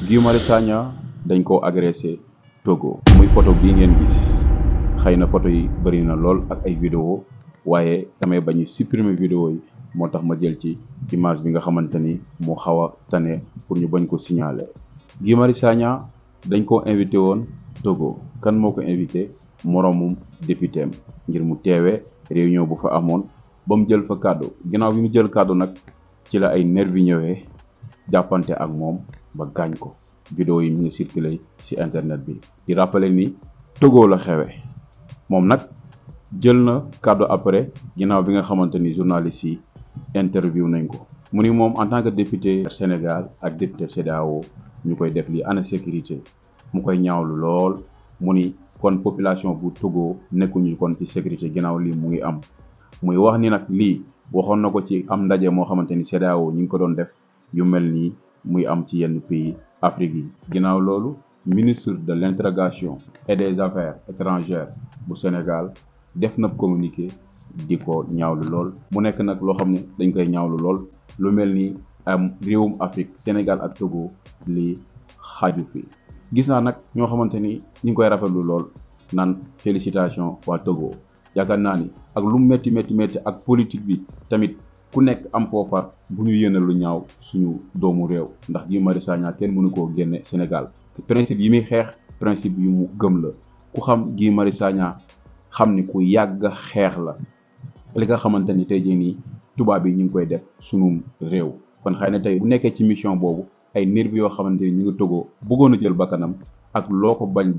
Guy Marius Sagna dañ koo agressé Togo. muy photo bii ngeen gis xëy na photo yi bëri na lool ak ay vidéo waaye damay bañ supprimer vidéo yi moo tax ma jël ci image bi nga xamante ni moo xaw a tane pour ñu bañ ko signaler. Guy Marius Sagna dañ koo invité woon Togo. kan moo ko invité? moroomum député am ngir mu teewee réunion bu fa amoon ba mu jël fa kàddu. ginnaaw bi mu jël kàddu nag ci la ay nervi ñëwee jàppante ak moom ba gaañ ko. vidéo yi mu ngi circulé ci internet bi di rappeler ni Togo la xewe. moom nag jël na kàddu après ginnaaw bi nga xamante ni journaliste yi interview nañ ko. mu ni moom en tant que député Sénégal ak député CEDEAO ñu koy def lii ana sécurité mu koy ñaawlu lool. mu ni kon population bu Togo nekkuñu kon ci sécurité ginnaaw lii mu ngi am. muy wax ni nag lii waxoon na ko ci am ndaje moo xamante ni CEDEAO ñu ngi ko doon def yu mel nii muy am ci yenn pays Afrique yi. ginnaaw loolu ministre de l'intégration et des affaires étrangères bu Sénégal def na communiqué di ko ñaawlu lool. mu nekk nag loo xam ne dañ koy ñaawlu lool. lu mel ni am réewum Afrique Sénégal ak Togo lii xaju fi. gis naa nag ñoo xamante ni ñu ngi koy rafetlu lool naan félicitation waa Togo. yaakaar naa ni ak lu métti ak politique bi tamit ku nekk am foofar bu ñu yéene lu ñaaw suñu doomu réew. ndax Guy Marius Sagna kenn mënu koo génne Sénégal. principe yi muy xeex principe yu mu gëm la. ku xam Guy Marius Sagna xam ni ku yàgg xeex la li nga xamante ni tey jii nii tubaab yi ñu ngi koy def sunu réew. kon xëy na tey bu nekkee ci mission boobu ay nervi yoo xamante ni ñu ngi Togo bëggoon a jël bakkanam ak loo ko bañ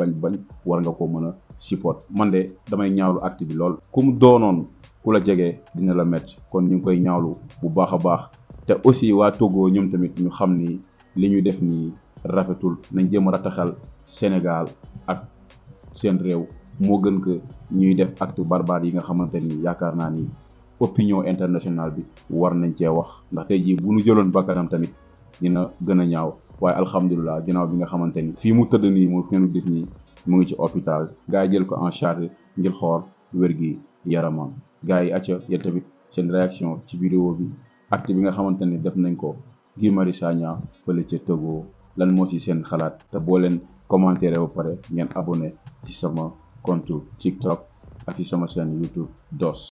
war nga ko mën a support. man de damay ñaawlu acte bi lool. ku mu doonoon ku la jege dina la métti. kon ñu ngi koy ñaawlu bu baax a baax. te aussi waa Togo ñoom tamit ñu xam ni li ñu def nii rafetul. nañ jéem a rataxal Sénégal ak seen réew moo gën que ñuy def acte barbare yi nga xamante ni yaakaar naa ni opinion internationale bi war nañ cee wax. ndax tey jii bu ñu jëloon bakkanam tamit dina gën a ñaaw. waaye alhamdulilah ginnaaw bi nga xamante ni fii mu tëdd nii mu ngeen gis nii mu ngi ci hôpital gars yi jël ko en charge ngir xool wér gi yaramam. gars yi acca yéen tamit seen réaction ci vidéo bi acte bi nga xamante ni def nañ ko Guy Marius Sagna fële ca Togo lan moo ci seen xalaat. te boo leen commentaire ba pare ngeen abonné ci sama compte TikTok ak ci sama chaîne YouTube DOS.